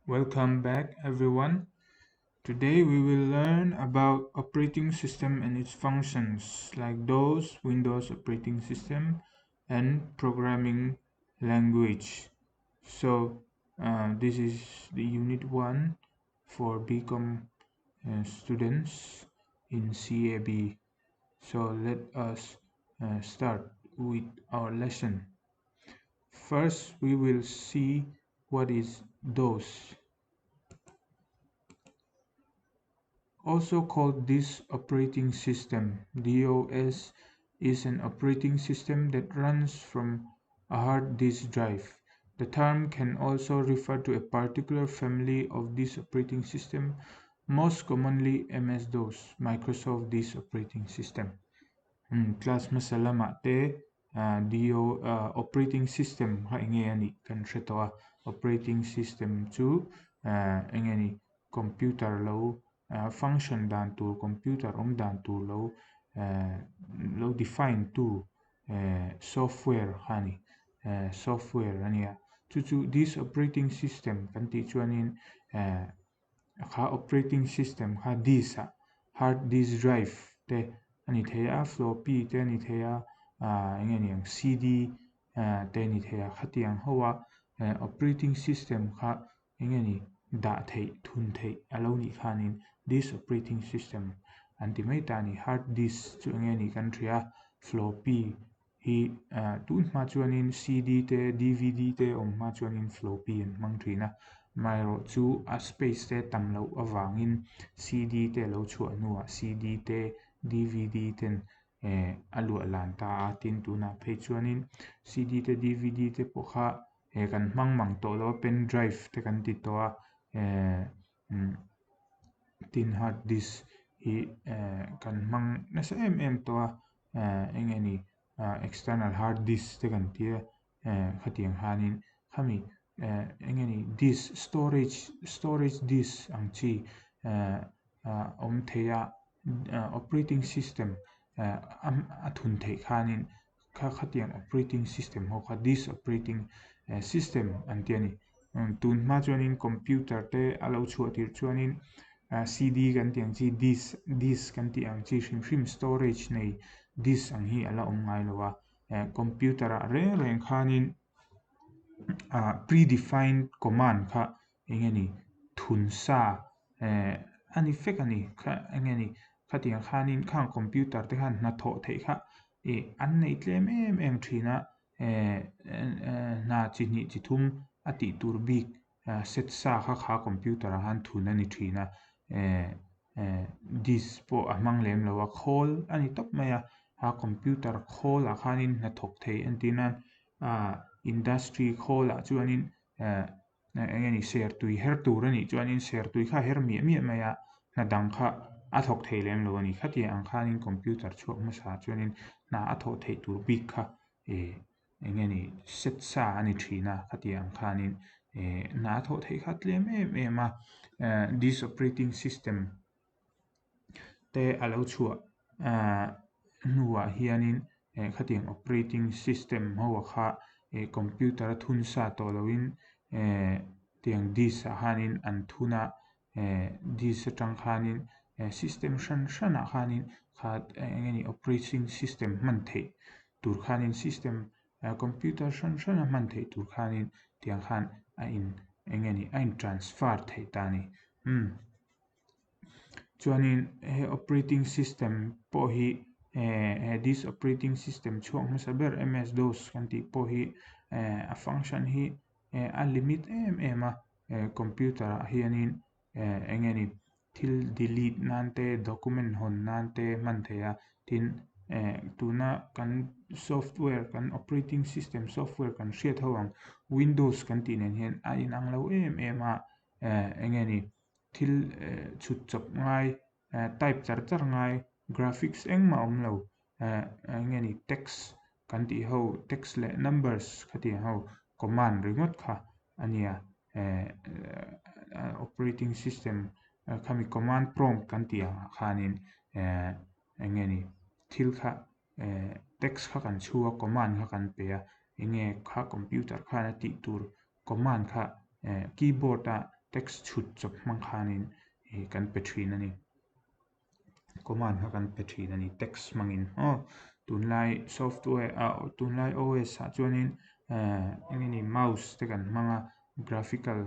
Welcome back everyone. Today we will learn about operating system and its functions like DOS, Windows operating system and programming language. So this is the unit 1 for BCom students in CAB. So let us start with our lesson. First, we will see what is DOS. Also called disk operating system, DOS is an operating system that runs from a hard disk drive. The term can also refer to a particular family of this operating system, most commonly MS-DOS, Microsoft Disk Operating System. Class hmasa lamah te DO operating system kha enge a nih kan hre tawh a, operating system chu enge ni computer lo function dan tur computer awm dan tur lo lo define tu software kha a ni software a nia chu chu this operating system kan tih chuanin kha operating system kha disk ah hard disk drive te a ni thei a floppy te a ni thei a ah eng nge niang C_D te a ni thei a khatiang ho a operating system kha eng nge ni dah theih thun theih a lo nih khanin disk operating system an ti mai ta a ni hard disk chu eng nge ni kan hria a floppy hi tun hma chuanin C_D te D_V_D te awm hma chuanin floppy an hmang thin a amaherawh chu a space te tam loh avangin C_D te a lo chhuah hnuah C_D te D_V_D ten eh a luah lan ta a tin tunah phei chuanin C_D te D_V_D te pawh kha eh kan hmang mang tawh lo a pen drive te kan ti tawh a eh tin hard disk hi eh kan hmang nasa em em tawh a eh eng nge ni ah external hard disk te kan tia eh khatiang khanin khami eh eng nge ni disk storage storage disk ang chi eh ah awm thei a operating system eh a thun theih khanin kha khatiang operating system ho kha disk operating system an ti a ni tun hma chuanin computer te a lo chhuah tir chuanin C_D kan tih ang chi disk disk kan tih ang chi hrim hrim storage nei disk ang hi a la awm ngai lo a computer ah reng reng khanin ah predefined command kha eng nge ni thun sa a ni fek a ni kha eng nge ni khatiang khanin khang computer te khan hnathawh theih kha ih an nei tlem em em thin a hna chi hnih chi thum a tih tur bik set sa kha kha computer ah khan thun a ni thin a disk pawh a hmang lem lo a khawl a ni tawp mai a a computer khawl ah khanin hnathawk thei entir nan ah industry khawl ah chuanin eng nge ni sertui her tur a nih chuanin sertui kha a her miah miah mai a hna dang kha a thawk thei lem lo a ni khatiang ang khanin computer chhuak hmasa chuanin hna a thawh theih tur bik kha ih eng nge ni set sa a ni thin a khatiang ang khanin ih hna a thawh theih kha tlem em em a disk operating system te a lo chhuah hnuah hianin khatiang operating system ho kha computer a thun sa tawh loin tiang disk ah khanin an thun a disk atang khanin system hran hranah khanin kha eng nge ni operating system hman theih tur khanin system computer hran hrana hman theih tur khanin tiang khan a in eng nge ni a in transfer theih ta a ni umm. Chuanin he operating system pawh hi he this operating system chhuak hmasa ber M_S dos kan tih pawh hi a function hi a limit em em a computer ah hianin eng nge ni thil delete nan te document hawn nan te hman theih a tin tuna kan software kan operating system software kan hriat ho ang windows kan tih nen hian a inang lo em em a eng nge ni. Thil chhut chawp ngai type char char ngai graphics engmah a awm lo eng nge ni text kan tih ho text leh numbers khatiang ho command ringawt kha a nia operating system khami command prompt kan tih ang ah khanin eng nge ni thil kha text kha kan chhu a command kha kan pe a eng nge kha computer khan a tih tur command kha keyboard a. text chhut chawp hmang khanin ih kan pe thin a ni. Command kha kan pe thin a ni text hmangin aw. Tunlai software ah tunlai OS ah chuanin eh eng nge ni mouse te kan hmang a graphical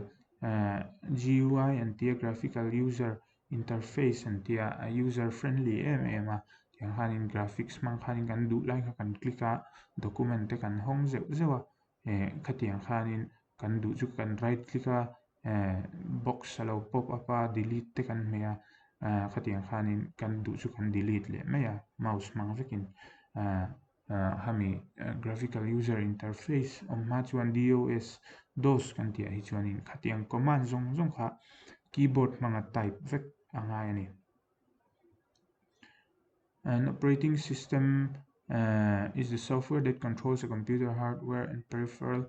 eh GUI an tia graphical user interface an tia a user friendly em em a tiang khanin graphics hmang khanin kan duh lai kha kan click a document te kan hawng zeuh zeuh a eh khatiang khanin kan duh chu kan right click a eh box a lo pop up a delete te kan hmeh a eh khatiang khanin kan duh chu kan delete leh mai a mouse hmang vekin eh hemi graphical user interface awm hma chuan DOS dos kan tih ah hi chuanin khatiang command zawng zawng kha keyboard hmanga type vek a ngai a ni. An operating system is the software that controls a computer hardware and peripheral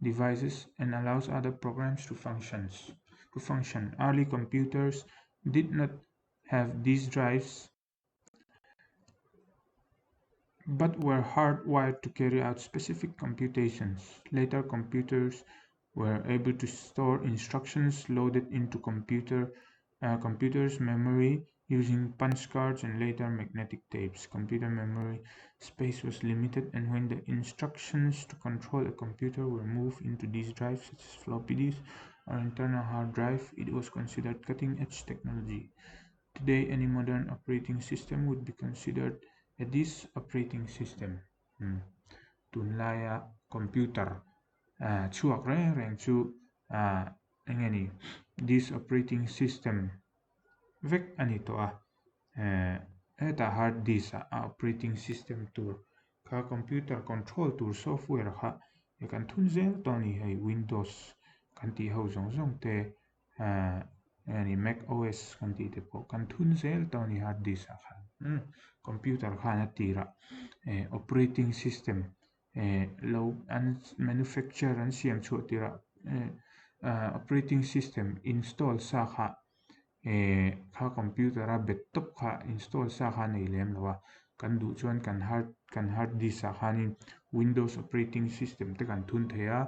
devices and allows other programs to functions to function. Early computers did not have these drives but were hardwired to carry out specific computations. Later computers were able to store instructions loaded into computer uh, computers memory using punch cards and later magnetic tapes. Computer memory space was limited and when the instructions to control a computer were moved into these drives such as floppy disks or internal hard drive, it was considered cutting-edge technology. Today, any modern operating system would be considered a disk operating system. Hmm. Tunlaia computer chhuak reng reng chu eng nge ni disk operating system vek a ni tawh a. Hetah hard disk ah a operating system tur kha computer control tur software kha kan thun zel tawh a ni hei Windows kan tih ho zawng zawng te eng Mac OS kan tih te pawh kan thun zel tawh a ni hard disk ah khan computer khan a tirah operating system lo an manufacture an siam chhuah tirah operating system install sa kha kha computer a bet tawp kha install sa kha a nei lem lo a kan duh chuan kan hard kan hard disk ah khanin windows operating system te kan thun thei a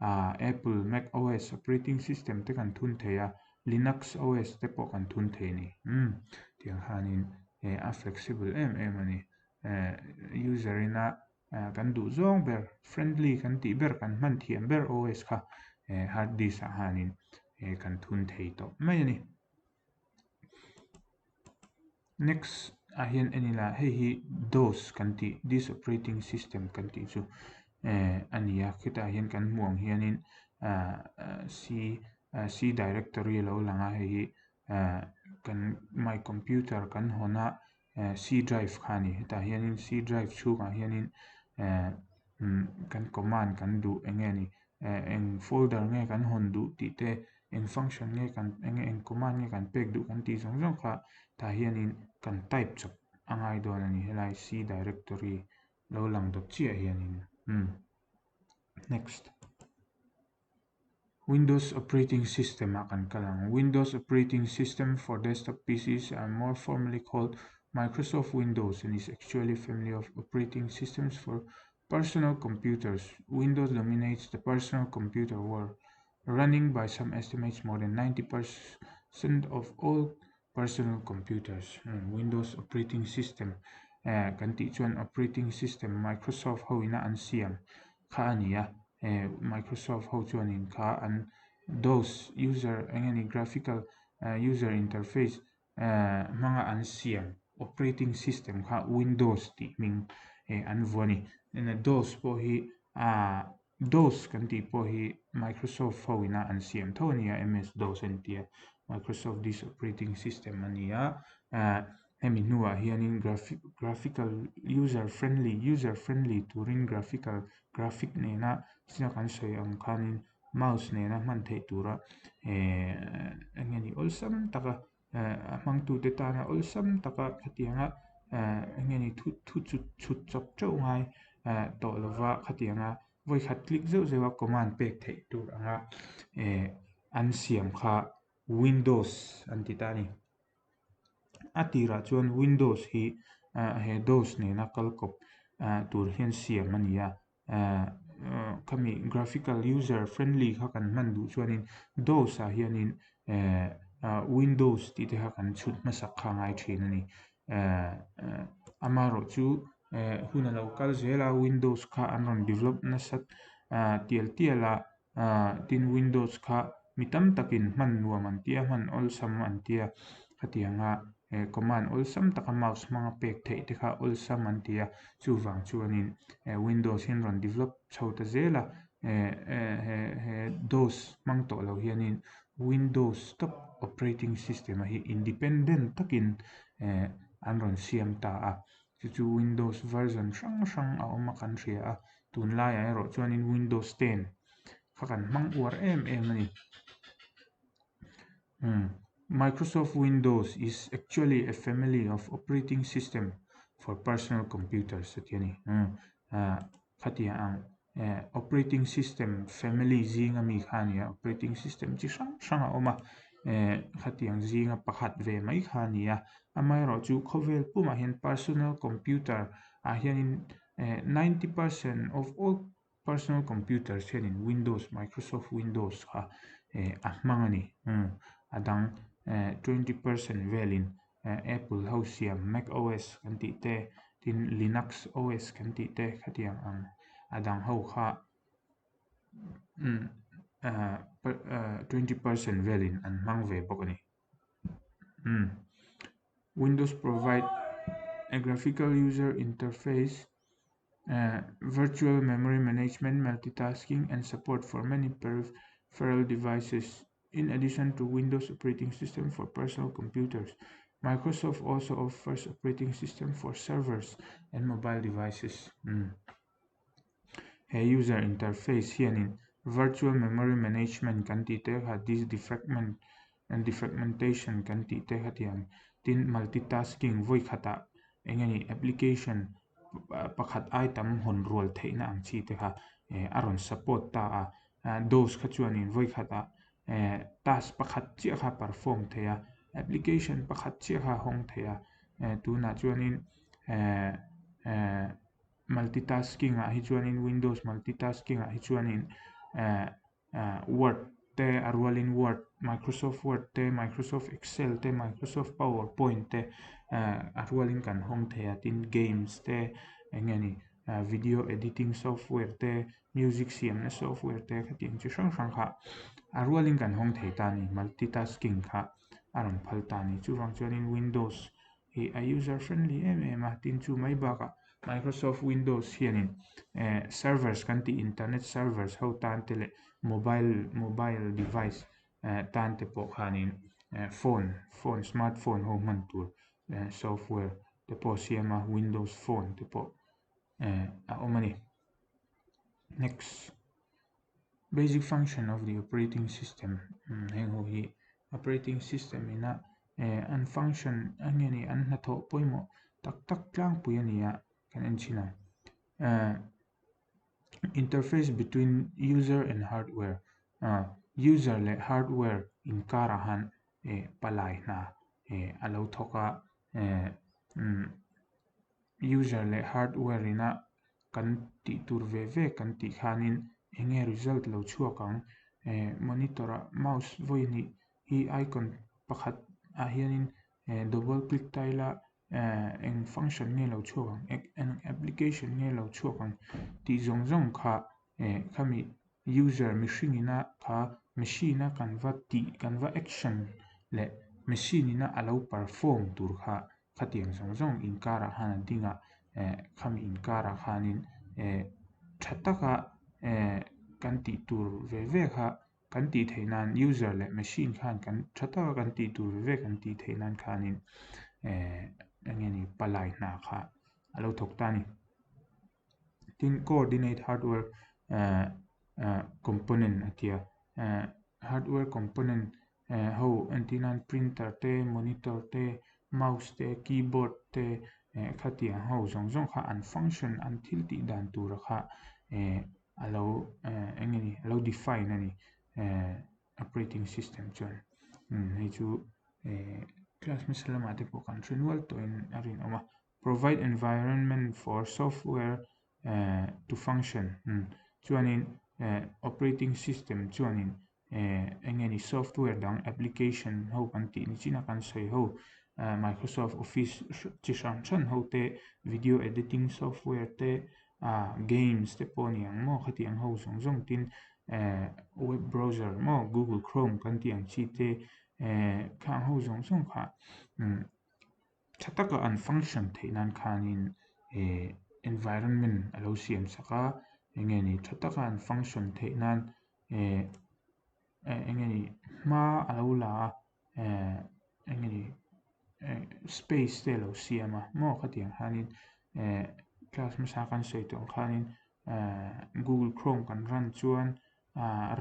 ah apple mac os operating system te kan thun thei a linux os te pawh kan thun thei a ni umm tiang khanin a flexible em em a ni user ina kan duh zawng ber friendly kan tih ber kan hman thiam ber os kha hard disk ah khanin kan thun thei tawh mai a ni. Next ah hian en ila hei hi dos kan tih disk operating system kan tih chu a ni a khitah hian kan hmuh ang hianin C C directory a lo lang a hei hi kan my computer kan hawn a C drive kha a ni hetah hianin C drive chhungah hianin kan command kan duh eng nge ni eng folder nge kan hawn duh tih te eng function nge kan eng eng command nge kan pek duh kan tih zawng zawng kha tah hianin kan type chawp a ngai dawn a ni helai C directory lo lang dawt chiah hianin umm next. Windows operating system ah kan kal ang. Windows operating system for desktop PCs are more formally called Microsoft Windows and is actually a family of operating systems for personal computers. Windows dominates the personal computer world, running by some estimates more than 90% of all personal computers. Windows operating system kan tih chuan operating system Microsoft ho ina an siam kha a ni a, Microsoft ho chuanin kha an dos user eng nge ni graphical user interface hmanga an siam operating system kha Windows tih hming an vuah a ni. Dos pawh hi Dos kan tih pawh hi Microsoft ho ina an siam tho a nia, MS Dos an ti a, Microsoft Disk Operating System a ni a. Hemi hnuah hianin graphical user friendly user friendly turin graphical graphic nena china kan sawi ang khanin mouse nena hman theih tura eng nge ni awlsam taka a hmangtute tana awlsam taka khatianga eng nge ni thu thu chut chhut chawp teuh ngai tawh lova khatianga vawikhat click zeuh zeuh a command pek theih tur anga an siam kha Windows an ti ta a ni. A tirah chuan Windows hi he dos nena kal kawp tur hian siam a ni a. Khami graphical user friendly kha kan hman duh chuanin DOS ah hianin Windows tih te kha kan chhut hmasak kha a ngai thin a ni. Amaherawh chu hun a lo kal zel a Windows kha an rawn develop nasa tial tial a, tin Windows kha mi tam takin hman nuam an tia hman awlsam an tia khatianga command awlsam taka mouse hmanga pek theih te kha awlsam an ti a chuvang chuanin Windows hi an rawn develop chho ta zel a he DOS hmang tawh lo hianin Windows top operating system a hi independent takin an rawn siam ta a chu chu Windows version hrang hrang a awm a kan hria a tunlaiah erawh chuanin Windows 10 kha kan hmang uar em em a ni. Microsoft Windows is actually a family of operating system for personal computers a ti a ni. Khatiang ang operating system family zinga mi kha a ni a, operating system chi hrang hrang a awm a, khatiang zinga pakhat ve mai kha a ni a. Amaherawhchu khawvel pumah hian personal computer ah hianin 90% of all Personal computers hianin Windows, Microsoft Windows kha a hmang a ni. A dang 20% velin Apple ho siam Mac OS kan tih te, tin Linux OS kan tih te khatiang ang a dang ho kha 20% velin an hmang ve bawk a ni. Windows provide a graphical user interface virtual memory management, multitasking and support for many peripheral devices. In addition to Windows operating system for personal computers, Microsoft also offers operating system for servers and mobile devices. He user interface hianin virtual memory management kan tih te kha disk defragment and defragmentation kan tih te kha tiang tin multitasking vawi khatah eng nge ni application pakhat ai tam hawn rual theihna ang chi te kha a rawn support ta a DOS kha chuanin vawi khatah task pakhat chiah kha perform thei a application pakhat chiah kha hawng thei a tunah chuanin multitasking ah hi chuanin Windows multitasking ah hi chuanin Word te a rualin Word Microsoft Word te Microsoft Excel te Microsoft PowerPoint te a rualin kan hawng thei a tin games te eng nge ni video editing software te music siamna software te khatiang chi hrang hrang kha a rualin kan hawng thei ta a ni multitasking kha a rawn phal ta a ni chuvang chuanin Windows hi a user friendly em em a tin chu mai bakah Microsoft Windows hianin eh servers kan tih internet servers ho tan te leh mobile mobile device eh tan te pawh khanin eh phone phone smartphone ho hman tur eh software te pawh a siam a Windows phone te pawh eh a awm a ni. Next. Basic function of the operating system heng ho hi operating system ina an function a nge ni an hnathawh pawimawh tak tak tlangpui a ni a kan en thin ang. Interface between user and hardware user leh hardware inkarah han palai hna a lo thawk a user leh hardware ina kan tih tur ve ve kan tih khanin eng nge result lo chhuak ang eh monitor ah mouse vawi hnih hi icon pakhat ah hianin eh double click ta ila eh eng function nge lo chhuak ang eng application nge lo chhuak ang tih zawng zawng kha eh khami user mihring ina kha machine a kan va tih kan va action leh machine ina a lo perform tur kha Khatiang zawng zawng inkarah khan a ding a, eh khami inkarah khanin eh tha taka eh kan tih tur ve ve kha kan tih theih nan user leh machine khan kan tha taka kan tih tur ve ve kan tih theih nan khanin eh eng nge ni palai hna kha a lo thawk ta a ni. Tin coordinate hardware eh eh component a ti a, eh hardware component ho entir nan printer te monitor te mouse te keyboard te eh khatiang ho zawng zawng kha an function an thil tih dan tura kha eh a lo eh eng nge ni a lo define a ni eh operating system chuan hei chu eh class hmasa lamah te pawh kan hre nual tawhin a rinawm a provide environment for software to function. Chuanin operating system chuanin eng nge ni software dang application ho kan tih ni chin a kan sawi ho Microsoft Office chi hran hran ho te video editing software te games te pawh a ni ang maw khatiang ho zawng zawng tin web browser maw Google Chrome kan tih ang chi te khang ho zawng zawng kha tha taka an function theih nan khanin environment a lo siam sak a eng nge ni tha taka an function theih nan eng nge ni hma a lo la a eng nge ni space te a lo siam a maw khatiang khanin class hmasa kan sawi tawh ang khanin Google Chrome kan run chuan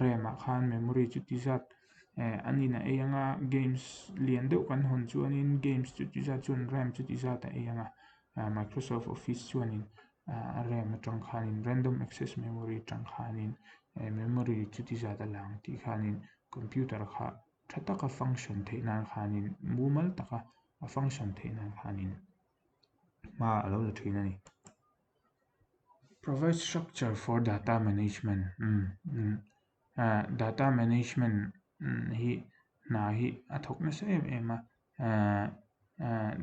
RAM ah khan memory chu ti zat an in a ei ang a games lian deuh kan hawn chuanin games chu ti zat chuan RAM chu ti zat a ei ang a Microsoft Office chuanin RAM atang khanin random access memory atang khanin memory chu ti zat a lang tih khanin computer kha tha taka function theih nan khanin mumal taka a function theih nan khanin hma a lo la thin a ni. Provide structure for data management Data management hi hna hi a thawk nasa em em a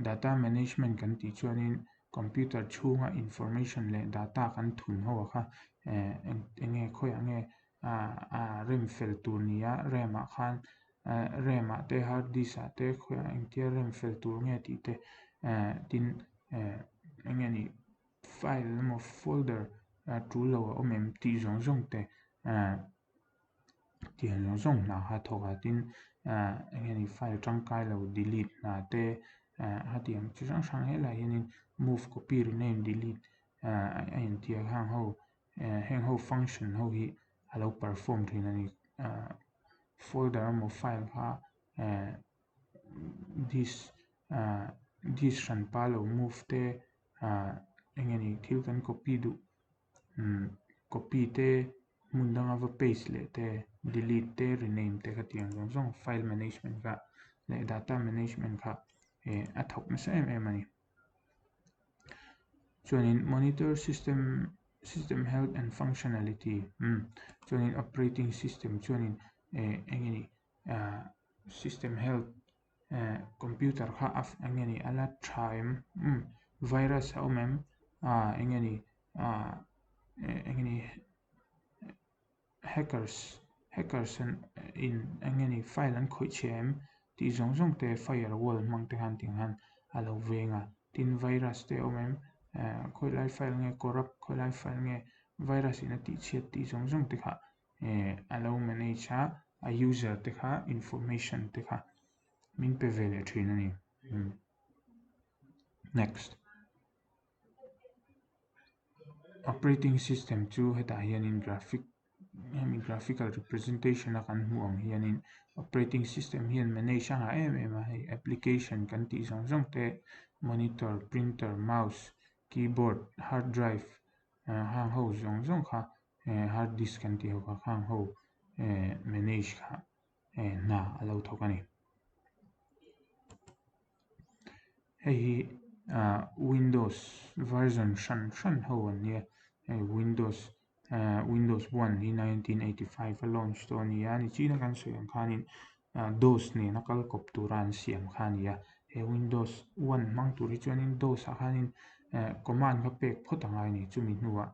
data management kan tih chuanin computer chhunga information leh data kan thun ho a kha eng nge khawiah nge rem fel tur nia RAM ah khan RAM ah te hard disk ah te khawiah engtia rem fel tur nge tih te tin eng nge ni file emaw folder tul lo a awm em tih zawng zawng te tiang zawng zawng hna kha a thawk a tin eng nge ni file tangkai lo delete hna te hetiang chi hrang hrang helaiah hianin move copy rename delete a intiak hang ho heng ho function ho hi a lo perform thin a ni folder emaw file kha disk disk hranpa lo move te eng nge ni thil kan copy duh copy te hmun danga va paste leh te delete te rename te kha tiang zawng zawng file management kha leh data management kha a thawk nasa em em a ni. Chuanin monitor system system health and functionality chuanin operating system chuanin eng nge ni system health computer kha a eng nge ni a la tha em virus a awm em eng nge ni eng nge ni hackers hackers an in eng nge ni file an khawih chhe em tih zawng zawng te firewall hmang te khan tiang hian a lo veng a tin virus te a awm em khawilai file nge corrupt khawilai file nge virus in a tih chhiat tih zawng zawng te kha a lo manage a a user te kha information te kha min pe ve leh thin a ni next operating system chu hetah hianin graphic hemi graphical representation a kan hmuh ang hianin operating system hian manage a ngah em em a hei application kan tih zawng zawng te monitor printer mouse keyboard hard drive hang ho zawng zawng kha hard disk kan tih ho kha khang ho manage kha hna a lo thawk a ni. Hei hi Windows version hran hran ho an nia hei Windows Windows 1 hi 1985 a launch tawh a ni a nichina kan sawi ang khanin DOS nena kal kawp tura an siam kha a ni a he Windows 1 hmang tur hi chuanin DOS ah khanin command kha pek phawt a ngai a ni chumi hnuah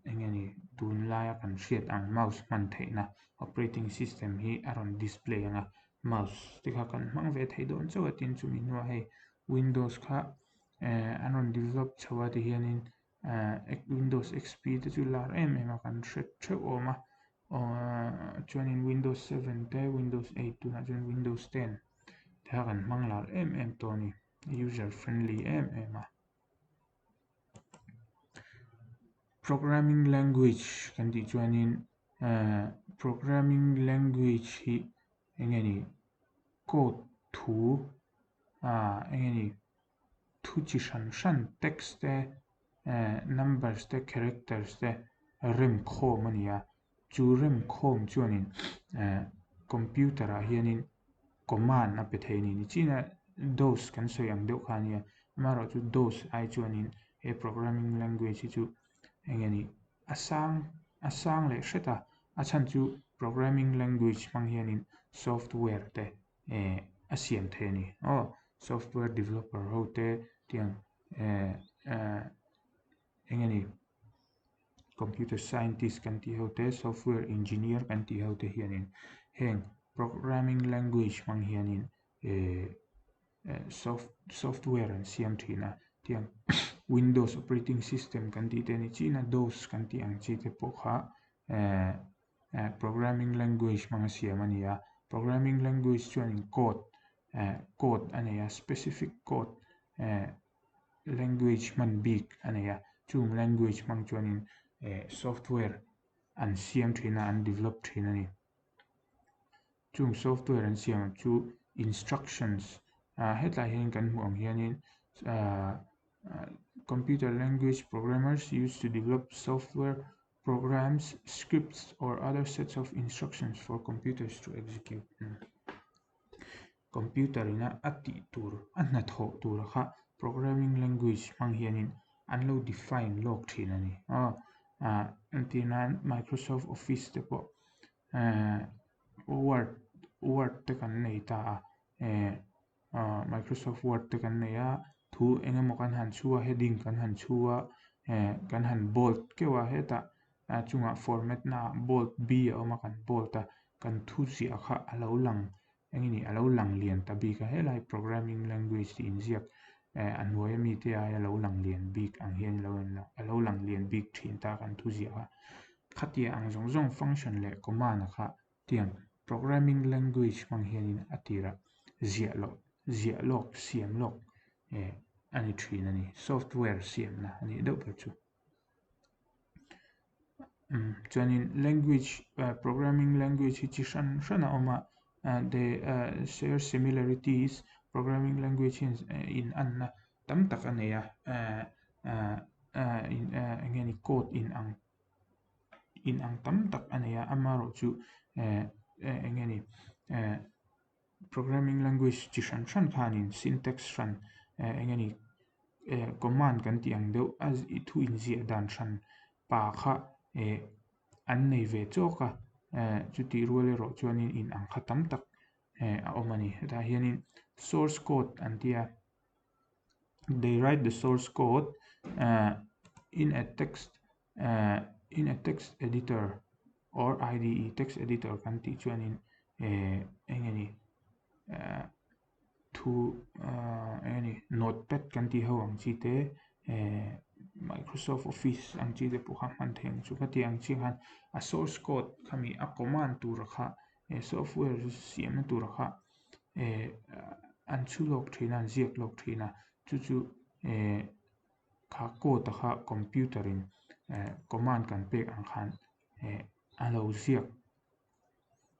eng nge ni tunlaia kan hriat ang mouse hman theihna operating system hi a rawn display ang a mouse te kha kan hmang ve thei dawn chauh a tin chumi hnuah hei windows kha an rawn develop chho a tihianin windows xp te chu lar em em a kan hre theuh awm a chuanin windows 7 te windows 8 tunah chuan windows 10 te kha kan hmang lar em em tawh a ni user friendly em em a. Programming language kan tih chuanin programming language hi eng nge ni code thu eng nge ni thu chi hran hran text te numbers te characters te rem khawm a ni a chu rem khawm chuanin computer ah hianin command a pe thei a ni nichina dos kan sawi ang deuh kha a nia amaherawhchu dos ai chuanin he programming language hi chu eng nge ni a sang. a sang leh hret a, a chhan chu programming language hmang hianin software te a siam thei a ni. Aw, software developer ho te tiang eng nge ni computer scientist kan tih ho te, software engineer kan tih ho te hianin heng programming language hmang hianin software an siam thin a, tiang windows operating system kan tih te ni chin a, dos kan tih ang chi te pawh kha programming language hmanga siam a ni a, programming language chuanin code code a nei a, specific code language hman bik a nei a, chung language hmang chuanin software an siam thin a, an develop thin a ni. Chung software an siam chu instructions hetlai hian kan hmuh ang hianin computer language programmers use to develop software programs, scripts or other sets of instructions for computers to execute. Computer ina a tih tur, a hnathawh tur kha programming language hmang hianin an lo define lawk thin a ni. Entir nan Microsoft Office te pawh Word Word te kan nei ta a, Microsoft Word te kan nei a, thu eng emaw kan han chhu a, heading kan han chhu a, kan han bold keuh a, hetah chungah format naah bold B a awm a, kan bold a, kan thu ziah kha a lo lang eng nge ni a lo lang lian ta bik a, helai programming language tih inziak a hnuai ami te aia lo lang lian bik ang hian a lo lang lian bik thin ta kan thu ziah kha. Khatia ang zawng zawng function leh command kha tiang programming language hmang hianin a tirah ziah loh ziah lawk siam lawk a ni thin a ni. Software siamna a nih deuh ber chu. Chuanin language programming language hi chi hran hran a awm a, they share similarities programming language hian in anna tam tak a nei a, eng nge ni code in ang in ang tam tak a nei a, amaherawhchu eng nge ni programming language chi hran hran khanin syntax hran eng nge ni command kan tih ang deuh a thu inziah dan hran pa kha an nei ve chawk a, chutih rual erawh chuanin in ang kha tam tak a awm a ni. Hetah hianin source code an ti a, they write the source code in a text in a text editor or I_D_E text editor kan tih chuanin eng nge ni thu eng nge ni notepad kan tih ho ang chi te Microsoft Office ang chi te pawh kha hman theih ang chu khatiang ang chiah khan a source code khami a command tur kha software siamna tur kha an chhu lawk thin a an ziak lawk thin a chu chu kha code a kha computer in command kan pek ang khan a lo ziak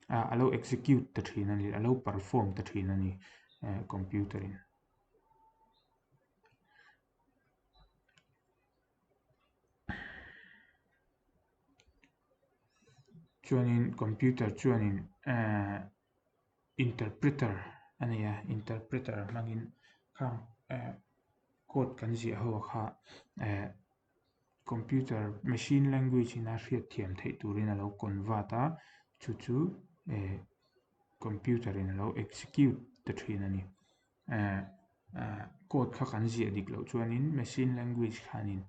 a lo execute ta thin a ni a lo perform ta thin a ni computer in. Chuanin computer chuanin interpreter a nei a interpreter hmangin khang code kan ziah ho kha computer machine language in a hriat thiam theih turin a lo convert a chu chu computer in a lo execute ta thin a ni. Code kha kan ziah dik loh chuanin machine language khanin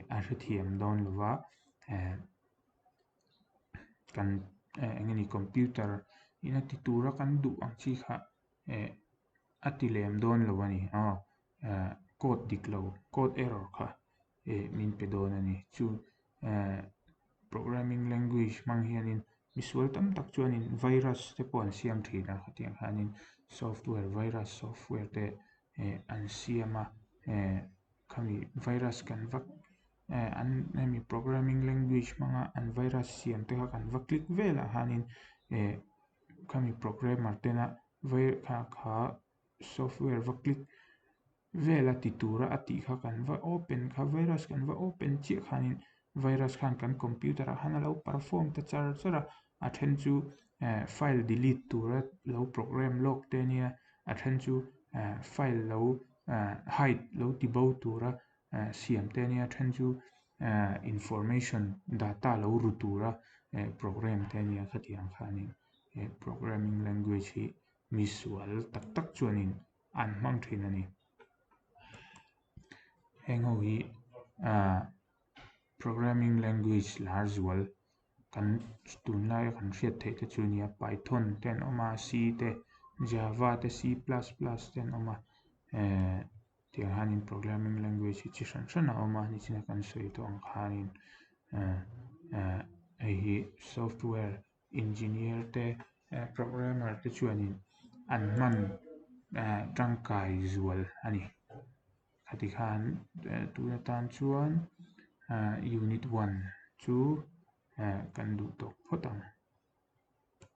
a hrethiam dawn lo va kan eng nge ni computer in a ti tura kan duh ang chi kha a ti lem dawn lo a ni aw code dik lo code error kha min pe dawn a ni chu programming language hmang hianin misual tam tak chuanin virus te pawh an siam thin a khatiang khanin software virus software te an siam a khami virus kan va an hemi programming language hmanga an virus siam te kha kan va click velah khanin khami programmer tena kha kha software va click vela ti tura a tih kha kan va open kha virus kan va open chiah khanin virus khan kan computer ah khan a lo perform ta char char a, a then chu file delete tura lo program lawk te ania a then chu file lo hide lo ti bo tura siam te ania a then chu. information data lo ru tura program te ania khatiang khanin programming language hi misual tak tak chuanin an hmang thin a ni. Heng ho hi programming language lar zual kan tunlaia kan hriat theih te chu nia Python te an awm a, C te, Java te, C plus plus te an awm a, tiang hianin programming language hi chi hran hran a awm a, nichina kan sawi tawh ang khanin hei hi software engineer te programmer te chuanin an hman tangkai zual a ni. Khati khan tun atan chuan unit 1 chu kan duh tawk phawt ang.